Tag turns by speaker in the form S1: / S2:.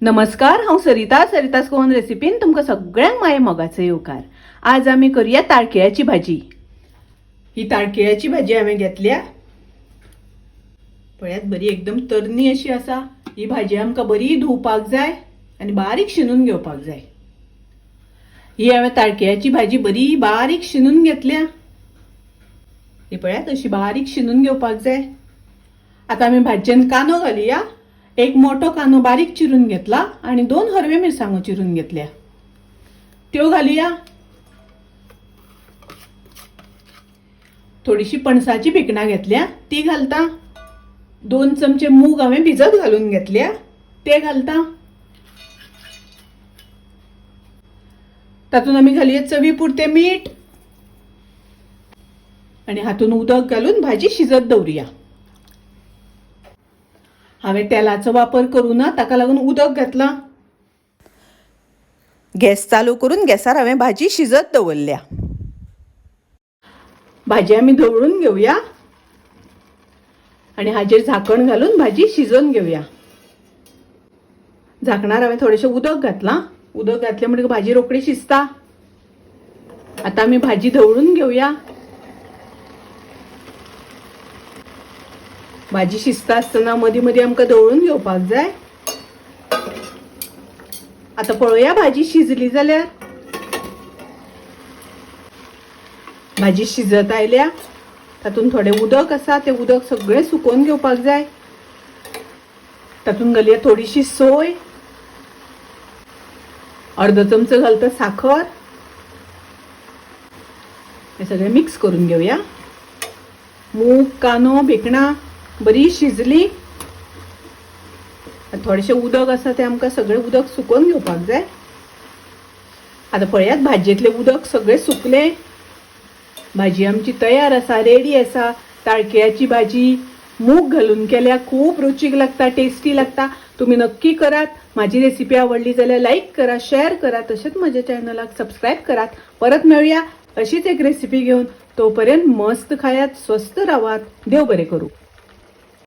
S1: नमस्कार, हांव सरिता. सरितास गोवन रेसिपीन तुमकां सगळ्यांक माये मोगाचो येवकार. आज आमी करुया ताळकिळ्याची भाजी. ही ताळकिळ्याची भाजी हांवें घेतल्या. पळयात, बरी एकदम तरणी अशी आसा. ही भाजी आमकां बरी धुवपाक जाय आनी बारीक शिनून घेवपाक जाय. ही हांवें ताळकिळ्याची भाजी बरी बारीक शिनून घेतल्या. ही पळयात, अशी बारीक शिनून घेवपाक जाय. आतां आमी भाजयेन कांदो घालुया. एक मोठो कांदो बारीक चिरून घेतला आणि 2 हरव्या मिरसांगो चिरून घेतल्या, त्यो घालुया. थोडीशी पणसाची भिकणां घेतल्या, ती घालता. 2 चमचे मूग हांवें भिजत घालून घेतल्या, ते घालता. तातूंत आमी घालुया चवी पुरतें मीठ आनी हातून उदक घालून भाजी शिजत दवरुया. हांवें तेलाचो वापर करूं ना, ताका लागून उदक घातलां. गॅस चालू करून गॅसार हांवें भाजी शिजत दवरल्या. भाजी आमी धवळून घेवया आनी हाजेर झाकण घालून भाजी शिजोवन घेवया. झाकणार हांवें थोडेशें उदक घातलां. उदक घातलें म्हणटकीर भाजी रोखडी शिजता. आतां आमी भाजी धवळून घेवया. भाजी शिजता आसतना मदीं मदीं आमकां धवळून घेवपाक जाय. आतां पळोवया भाजी शिजली जाल्यार. भाजी शिजत आयल्या. तातूंत थोडें उदक आसा, तें उदक सगळें सुकोवन घेवपाक जाय. तातूंत घालया थोडीशी सोय, अर्दो चमचो घालता साखर. हें सगळें मिक्स करून घेवया. मूग, कांदो, भिकणां बरी शिजली. थोडेशें उदक आसा तें आमकां सगळें उदक सुकोवन घेवपाक जाय. आतां पळयात, भाजयेंतलें उदक सगळें सुकलें. भाजी आमची तयार आसा, रेडी आसा. ताळकिळ्याची भाजी मूग घालून केल्या, खूब रुचीक लागता, टेस्टी लागता. तुमी नक्की करात. माझी रेसिपी आवडली जाल्यार लायक करा, शेअर करा, तशेंच म्हज्या चॅनलाक सबस्क्रायब करात. परत मेळुया अशीच एक रेसिपी घेवन. तोपर्यंत मस्त खायात, स्वस्थ रावात. देव बरें करूं.